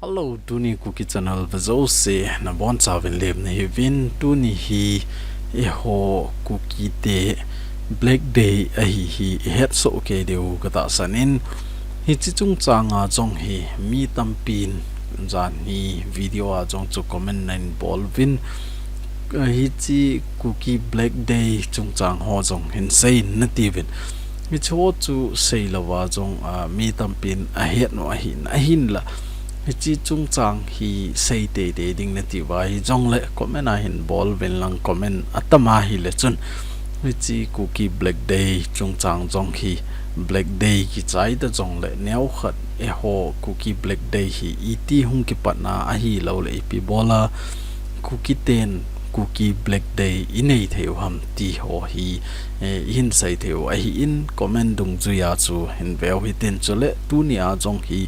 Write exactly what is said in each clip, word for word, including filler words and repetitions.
Hello, tuni Kuki Channel vejouse nabonchauvin lemna hiuvin. Tuni hi eiho Kuki te Black Day ahi hi ihetsoh kei diu katahsan in, hiche chungchang a jong hi mi tampin janhi video a jong chu comment nahin bol uvin, hiche Kuki Black Day chungchang ho jong hin seiyin natiuvin. Hiche ho chu seilouva jong, ah, mi tampin ahet u ahin, ahinla hiche chungchang hi sei teitei ding natiuva hijongle comment a hin bol uvin lang, comment atama hile chun hiche Kuki Black Day chungchang jong hi Black Day kichai ta jongle neokhat eiho Kuki Black Day hi iti hung kipatna ahilouleh ipi bola Kuki ten Kuki Black Day inei thei u ham ti ho hi, eh, ihin sei thei u ahin, comment dungjuia chu hin veu hitin. Chule tuni a jong hi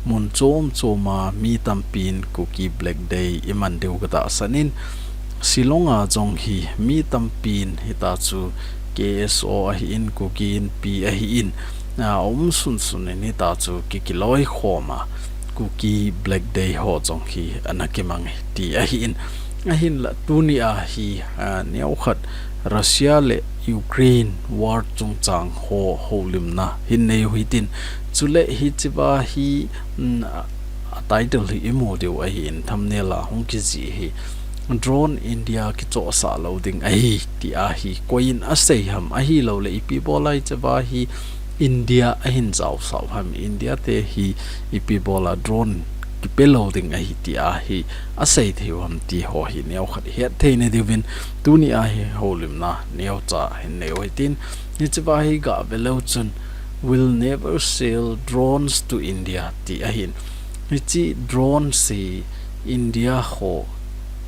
mun chom chom a mi tampin Kuki Black Day iman diu katahsan in, Shillong a jong hi mi tampin hitachu K S O ahin, Kuki Inpi ahin, a um sunsun in hitachu kikiloi khom a Kuki Black Day ho jong hi ana kimang e ti ahin. Ahinla tuni a hi, ah, neokhat Russia le Ukraine war chungchang ho houlimna hin nei u hitin. Chule hichea hi, mm, a, a title hi imu diu ahin, thumbnail a hung kijih hi Drone India kichohsah lou ding ahi tia hi koiyin asei ham ahilouleh ipi bola hichea hi India ahin jaosah u ham, India te hi ipi bola drone kipe lou ding ahi tia hi asei thei u ham ti ho hi neokhat het theina diuvin tuni a hi houlimna neocha hin nei u hitin. Hichea hi gah ve leu chun, "Will never sell drones to India," ti ahin. Hiche drone hi India ho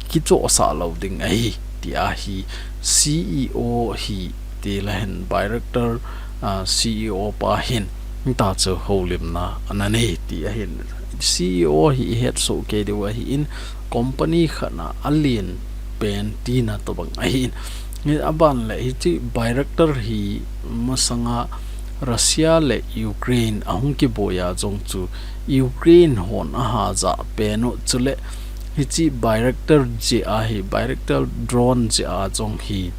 kichohsah lou ding ahi tia hi C E O hi ti lahen director, ah, C E O pa hin hitachu houlimna ana nei ti ahin. C E O hi ihetsoh kei diu ahin, company khat a alen pen tina tobang ahin. Aban le hiche director hi masanga Russia le Ukraine ahung kiboi a jong chu Ukraine hon aha jah pen u, chule hiche director jeh a hi, director drone jeh a jong hi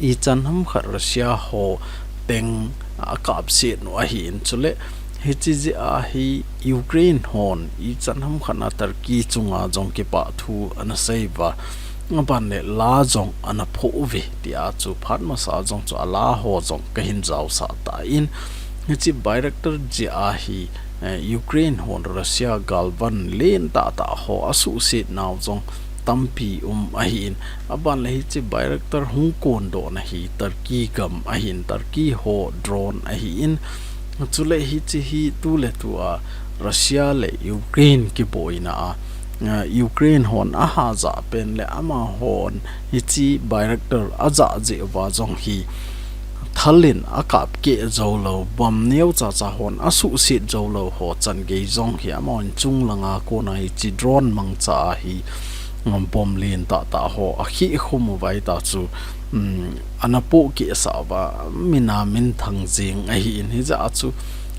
ichan ham khat Russia ho teng akapset u ahin, chule hiche jeh a hi Ukraine hon ichan ham khat a Turkey chunga jong kipah thu ana sei uva, aban le la jong ana phoh uve tia chu phat masa jong chu ala ho jong kahin jaosah tan, hiche director jeh a hi, eh, Ukraine hon Russia galvan len tahtah ho asuhset nau jong tampi um ahin, aban le hiche director hung kondohna hi Turkey gam ahin, Turkey ho drone ahin, chule hiche hi tuletu a Russia le Ukraine kiboina a, ah, Ukraine hon aha jah pen le amahon hiche director ajah jeh uva jong hi thal in akap keh jou lou, bomb neocha cha hon asuhset jou lou ho changei jong hi amahon chunglang a kona hiche drone mangcha a hi, um, bomb len tahtah ho akhih khum uva hitachu, um, ana pohkeh sah uva, min a minthang jeng ahin, hijeh a chu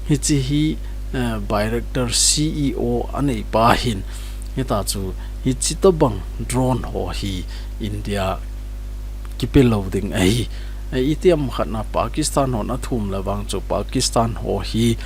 hiche hi, eh, director C E O anei pa hin hitachu hiche tobang drone ho hi India kipe lou ding ahi. Eh, itiham khat a Pakistan hon athum le vang chu Pakistan ho hi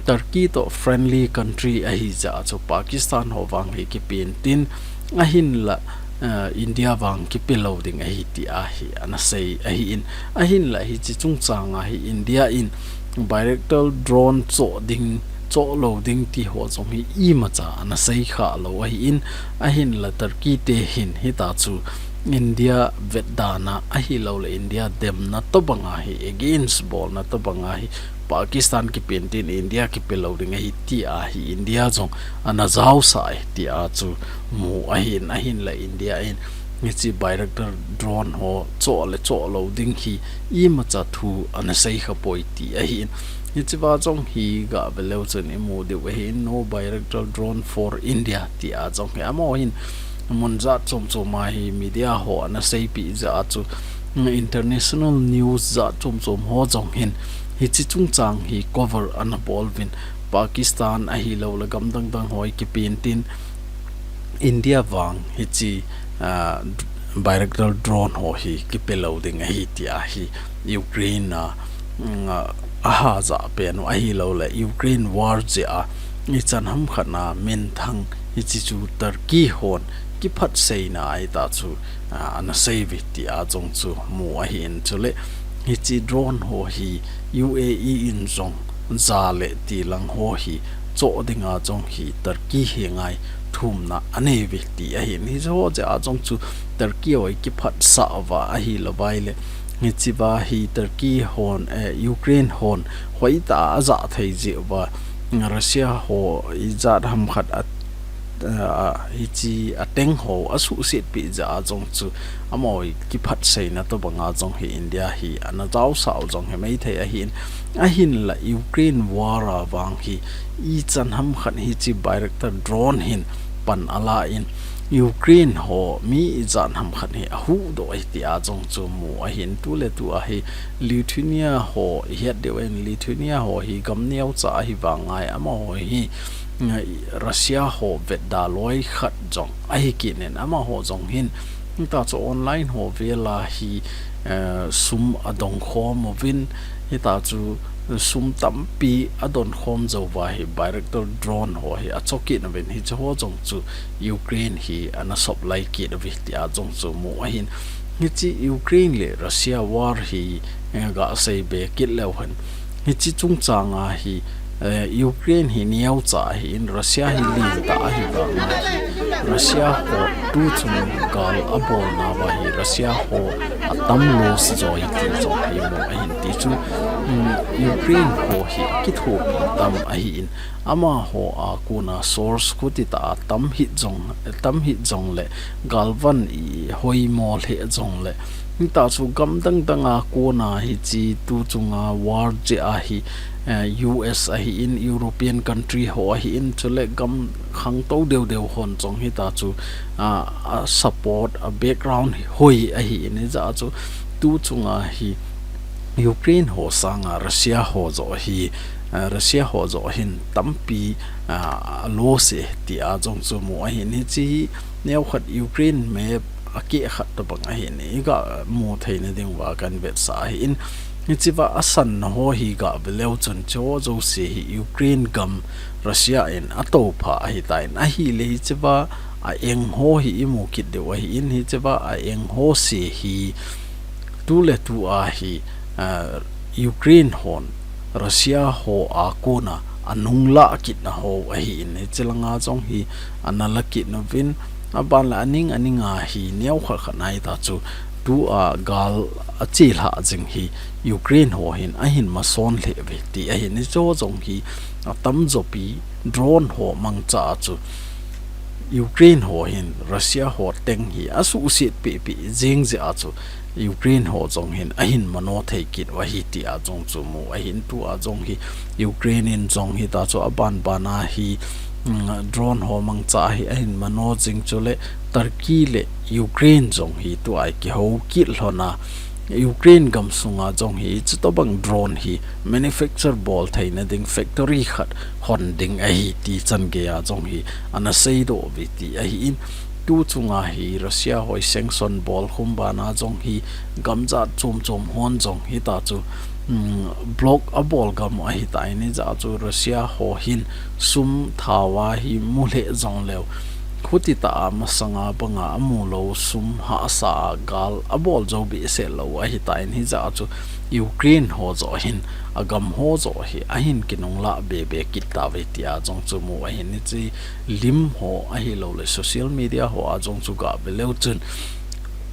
Turkey toh friendly country ahi jeh a chu Pakistan ho vang hi kipen tin ahinla, eh, India vang kipe lou ding ahi tia hi ana sei ahin. Ahinla hiche chungchang a hi India in director drone choh ding, choh lou ding ti ho jong hi imacha ana sei kha lou ahin, ahinla Turkey te hin hitachu India vetdana ahilouleh India demna tobang a hi, against bolna tobang a hi Pakistan kipen tin India kipe lou ding ahi tia hi India jong ana jaosah e tia chu mu ahin, ahinla India in hiche director drone ho choh le choh lou ding hi imacha thu ana sei kha poi ti ahin. Hichea jong hi gah ve leu chun imu diu ahin, "No director drone for India," tia jong hi amaho hin mun jat chom chom a hi media ho ana seipeh jeh a chu, mm, international news jat chom chom ho jong hin hiche chungchang hi cover ana bol uvin, Pakistan ahilouleh gam dang dang ho hi kipen tin India vang hiche, ah, Bayraktar drone ho hi kipe lou ding ahi tia hi Ukraine a, mm, a, aha ja pen u ahilouleh Ukraine war jeh a ichan ham khat na minthang hiche chu Turkey hon kiphatseina ahi ta chu, ah, ana sei uve tia jong chu mu ahin, chule hiche drone ho hi U A E in jong ja le tilang ho hi choh dinga jong hi Turkey henga thumna anei uve ti ahin, hiche ho jeh a jong chu Turkey ho hi kiphatsah uva ahilou vai le hiche va hi Turkey hon, eh, Ukraine hon hoitah a aja thei jeh uva Russia ho ijat ham khat a, ah, hiche ateng ho asuhset peh jeh a jong chu amaho hi kiphatseina tobanga jong hi India hi ana jaosah u jong hi maithei ahin, ahinla Ukraine war a vang hi ichan ham khat hiche Bayraktar drone hin pan ala in Ukraine ho mi ijat ham khat hi ahuhdoh ahi tia jong chu mu ahin, tuletu a hi Lithuania ho ihet diu in, Lithuania ho hi gam neocha ahi vang ngai, amaho hi, mm, Russia ho vetda loi khat jong ahi kit in, amaho jong hin hita chu online ho vel a hi, eh, sum adong khom uvin, hita chu sum tampi adon khom jou uva hi Bayraktar drone ho hi achoh kit uvin, hiche ho jong chu Ukraine hi ana supply kit uve tia jong chu mu ahin, hiche Ukraine le Russia war hi, eh, gasei be kit leu hen, hiche chungchang a hi, eh, Ukraine hi neocha ahin, Russia hi lentah ahi vang a hi, Russia ho tuchung gal abolna uva hi Russia ho atam loss jo ahi ti jong hi mu ahin, ti chu, mm, Ukraine ho hi akithopi tam ahin, amaho a kona source khuti tah a tam hih jong, tam hih jongle galvan ihoimo lheh jongle, hita chu gam dang dang a kona hiche tuchunga war jeh a hi, eh, U S ahin, European country ho ahin, chule gam khangtou deu deu hon jong hita chu, ah, a support, a background hoi ahin, hijeh a chu tuchunga hi Ukraine ho sanga Russia ho jo hi, ah, Russia ho jo hin tampi, ah, loss e tia jong chu mu ahin, hiche hi neokhat Ukraine map akeh khat tobang ahin, iga mu theina diuva kahin vetsah ahin, hiche va asanna ho hi gave leu chun hiche ho jouse hi Ukraine gam Russia in atoupha ahitan, ahile hiche va a-eng ho hi imu kit diu ahin, hiche va a-eng ho se hi tuletu a hi, ah, Ukraine hon Russia ho a kona anunglah kitna ho ahin, hiche langa jong hi ana la kit uvin, aban le aning aning a hi neokhat khat na hita chu tua gal achelhah jing hi Ukraine ho hin ahin mason lheh uve ti ahin, hiche ho jong hi atamjo pi drone ho mangcha a chu Ukraine ho hin Russia ho teng hi asuhset peh peh jing jeh a chu Ukraine ho jong hin ahin mano thei kit u ahi tia jong chu mu ahin, tua jong hi Ukraine in jong hita chu aban ban a hi, mm, drone ho mangcha hi ahin mano jing, chule Turkey le Ukraine jong hi tua hi kihou kit lhon a Ukraine gam sunga jong hi chutobang drone hi manufacture bol theina ding factory khat hon ding ahi ti chan gei a jong hi ana seidoh uve ti ahin, tuchunga hi Russia ho hi sanction bol khum ban a jong hi gam jat chom chom hon jong hita chu, um, block abol gam u ahitan, hijeh a chu Russia ho hin sum thao a hi mu lheh jongleu khuti tah a masanga banga amu lou sum hahsa a gal abol jou behseh lou ahitan, hijeh a chu Ukraine ho jo hin agam ho jo hi ahin kinunglah be be kit tauve tia jong chu mu ahin, hiche lim ho ahilouleh social media ho a jong chu gave leu chun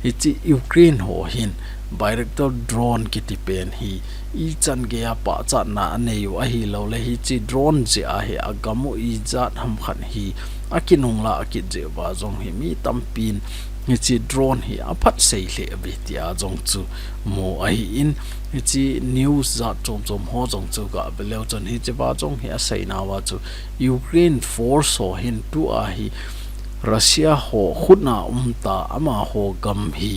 hiche Ukraine ho hin Bayraktar drone kiti pen hi ichan gei a pachatna anei u ahilouleh hiche drone jeh a hi agam u ijat ham khat hi akinunglah kit jeh uva jong hi mi tampin hiche drone hi aphatsei lheh uve tia jong chu mu ahin, hiche news jat chom chom ho jong chu gave leu chun hiche va jong hi aseina uva chu Ukraine force ho hin tua hi Russia ho khutna umta amaho gam hi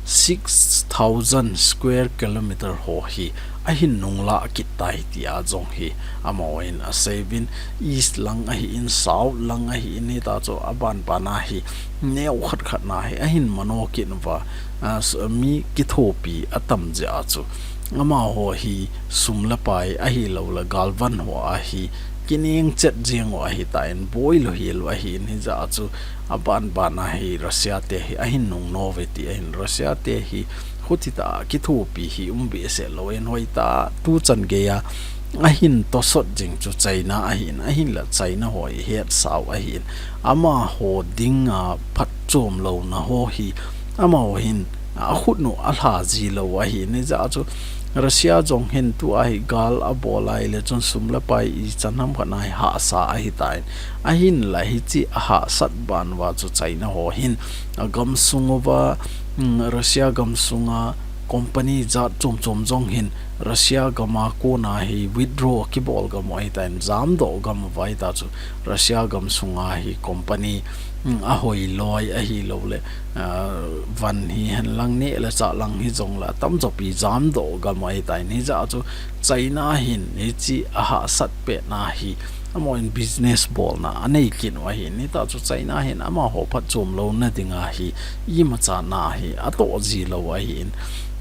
six thousand square kilometer ho hi ahin nunglah kit tai tia jong hi amahon asei uvin, East lang ahin, South lang ahin, hita chu aban ban a hi neo khat khat na hi ahin mano kit uva, a, s-, mi kithopi atam jeh a chu amaho hi sum le pai ahilou le galvan ho a hi kineng chet jeng u ahitan, boilou hiel u ahin, hijeh a chu aban ban a hi Russia te hi ahin nung nao uve ti ahin, Russia te hi khuti tah a kithopi hi um behseh lou in, hoitah a tuchan gei a ahin tosot jing chu China ahin, ahinla China ho hi hetsau ahin, amaho dinga phatchom louna ho hi amaho hin akhut u alha ji lou ahin, hijeh a chu Russia jong hin tua hi gal abol a ahile chun sum le pai ichan ham khat na hi hahsa ahitan, ahinla hiche ahahsat ban uva chu China ho hin agamsung uva, mm, Russia gamsunga company jat chom chom jong hin Russia gam a kona hi withdraw kibol gam u ahitan, jamdoh gam uva hita chu Russia gamsunga hi company, mm, ahoi loi ahilou le, ah, van hihen lang neh le chah lang hijong le atamjo pi jamdoh gam u ahitan, hijeh a chu China hin hiche ahahsat pet na hi amahon business bolna anei kit u ahin, hita chu China hin amaho phatchom louna dinga hi imacha na hi atoh ji lou ahin,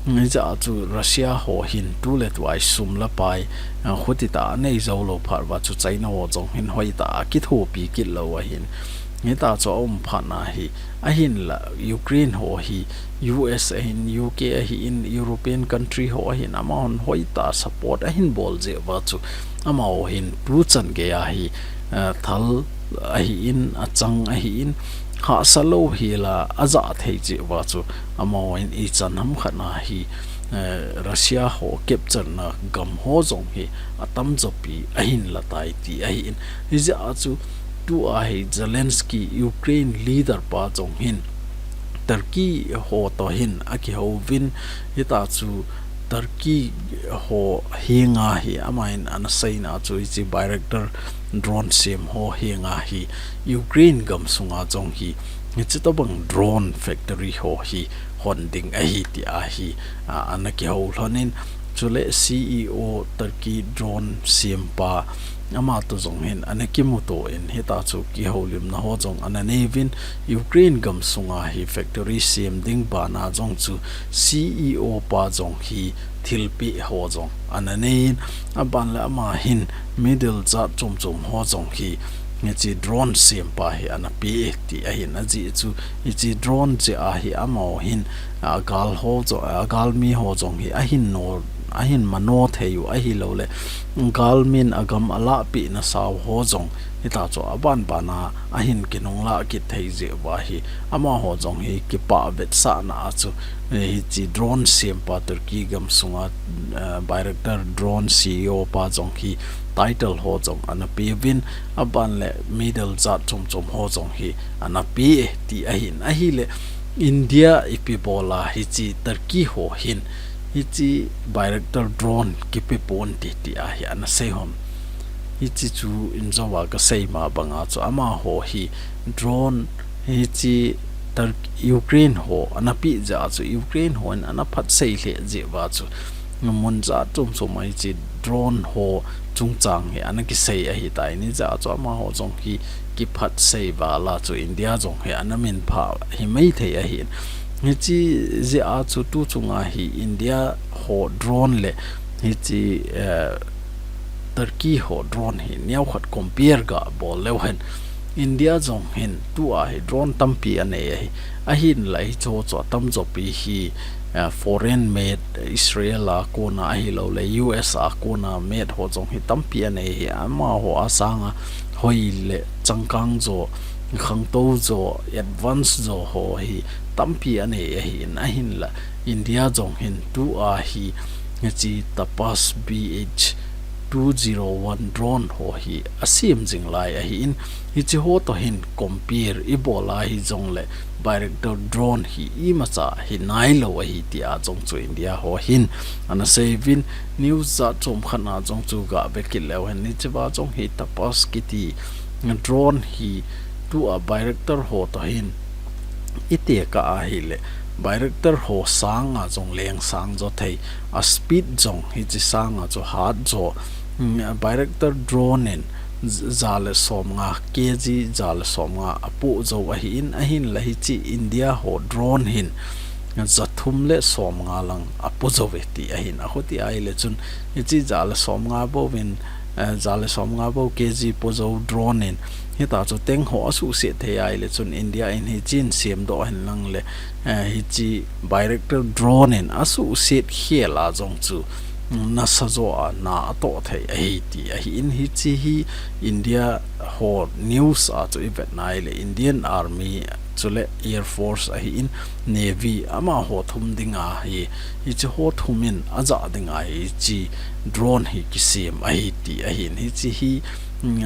hijeh a chu Russia ho hin tu le tua hi sum le pai, ah, khuti tah a anei jou lou phat uva chu China ho jong hin hoitah a kithopi kit lou ahin, hita chu aum phat na hi, ahinla Ukraine ho hi U S ahin, U K ahin, European country ho ahin, amahon hoitah a support ahin bol jeh uva chu amaho hin tuchan gei a hi, eh, thal ahin, achang ahin, hahsa lou hiel a ajah thei jeh uva chu amaho hin ichan ham khat na hi, eh, Russia ho capture na gam ho jong hi atamjo pi ahin la tai ti ahin, hijeh a chu tua hi Zelensky, Ukraine leader pa jong hin Turkey ho toh hin akihouvin, hita chu Turkey ho henga hi amahin ana seina chu hiche Bayraktar drone sem ho henga hi Ukraine gamsunga jong hi hiche tobang drone factory ho hi hon ding ahi tia hi, a, ana kihou lhonin, chule C E O Turkey drone sempa ama toh jong hin ana kimuto in, hita chu kihoulimna ho jong ana neiyuvin, Ukraine gamsunga hi factory sem ding bana jong chu C E O pa jong hi thilpeh ho jong ana neiyin, aban le amahin middle jat chom chom ho jong hi hiche drone sempa hi ana pe e ti ahin, ajeh chu hiche drone jeh a hi amaho hin, a, gal ho jo, a, galmi ho jong hi ahin no, ahin mano thei u ahilou le, galmin agam alahpeh nasau ho jong hita chu aban bana ahin kinunglah kit thei jeh uva hi amaho jong hi kipah vetsahna a chu, eh, hiche drone sempa Turkey gamsunga, eh, Bayraktar drone C E O pa jong hi title ho jong ana peuvin, aban le middle jat chom chom ho jong hi ana pe e ti ahin, ahile India ipi bola hiche Turkey ho hin hiche Bayraktar drone kipe ponte tia hi ana sei hom. Hiche chu injouva kasei ma banga chu amaho hi drone hiche Tur-, Ukraine ho ana peh jeh a chu Ukraine hon ana phatsei lheh jeh uva chu mun jat chom chom a hiche drone ho chungchang hi ana kisei ahitai, hijeh a chu amaho jong hi kiphatsei vala chu India jong hi ana minphah himai thei ahin. Hiche jeh a chu tu chunga hi India ho drone le hiche, eh, Turkey ho drone hi neokhat compare gabol leu hen, India jong hin tua hi drone tampi anei ahi. Ahinla hicheho chu atamjo pi hi, eh, foreign made, Israel a kona ahilou le U S a kona made ho jong hi tampi anei ahi. Amaho a sanga hoi le changkang jo, khangtou jo, advance jo ho hi tampi anei ahin, ahinla India jong hin tua hi hiche Tapas B H two zero one drone ho hi asem jing lai ahin, hicheho toh hin compare ibol a hijongle Bayraktar drone hi imacha hi nailou ahi tia jong chu India ho hin ana seiyuvin, news jat chom khat na jong chu gave kit leu hen, hichea jong hi Tapas kiti drone hi tua Bayraktar ho toh hin itekah ahile Bayraktar ho sanga jong leng sang jo thei, a speed jong hichi sanga chu hat jo. Mm, Bayraktar drone in z-, ja le som nga, K G ja le som nga apoh jo ahin, ahinla hichi India ho drone hin ja thum le som nga lang apoh jo ve ti ahin. Akhuti ahile chun hichi ja le som nga bou vin, eh, ja le som nga bou K G poh jo drone in hita chu teng ho asuhset thei ahile chun India in hichin semdoh hen lang le, eh, hichi Bayraktar drone in asuhset khel a jong chu nasa jo a na atoh thei ahi ti ahin. Hichi hi India ho news a chu ivet nai le Indian Army chule Air Force ahin, Navy amaho thum dinga hi, hichi ho thum in aja dinga hichi drone hi kisem ahi ti ahin. Hichi hi, mm,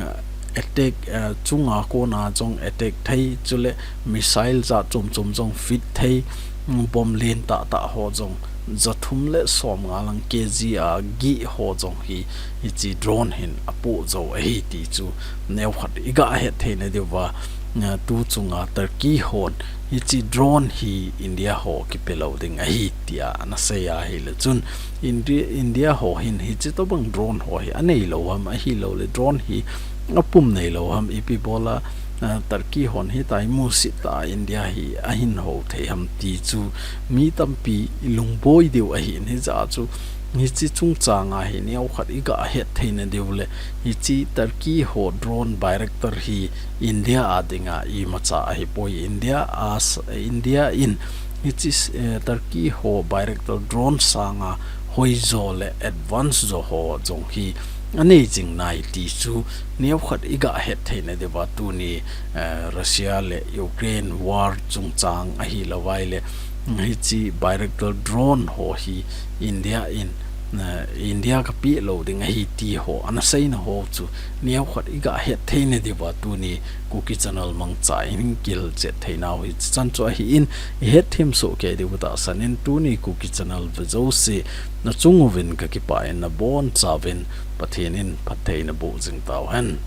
attack, eh, chunga kona jong attack thei, chule missile ja chom chom jong fit thei, mm, bomb len tah tah ho jong ja thum le som nga lang K G a gih ho jong hi, hichi drone hin apoh jo ahi ti chu neokhat iga het theina diuva, eh, tu chunga Turkey hon hichi drone hi India ho kipe lou ding ahi tia ana sei ahile chun India, India ho hin hichi tobang drone ho hi anei lou ham, ahilou le drone hi apum nei lou ham, ipi bola, eh, Turkey hon hitia imusit tah a India hi ahin ho thei ham ti chu mi tampi ilungboi diu ahin. Hijeh a chu hichi chungchanga hi neokhat iga het theina diu le hichi Turkey ho drone Bayraktar hi India a dinga imacha ahipoi. India a s-, India in hichi, eh, Turkey ho Bayraktar drone sanga hoijo le advance jo ho jong hi anei jing nai ti chu neokhat iga het theina diuva tuni, eh, Russia le Ukraine war chungchang ahilou vai le hichi Bayraktar drone ho hi India in, eh, India kapeh lou ding ahi ti ho ana seina ho chu neokhat iga het theina diuva tuni Kuki Channel mangcha in kihilchet theinau hichan chu ahin, ihet them soh kei diu tahsan in tuni Kuki Channel ve jouse nachung uvin kakipah in nabonchauvin Pathen in phatthei naboh jing tauhen.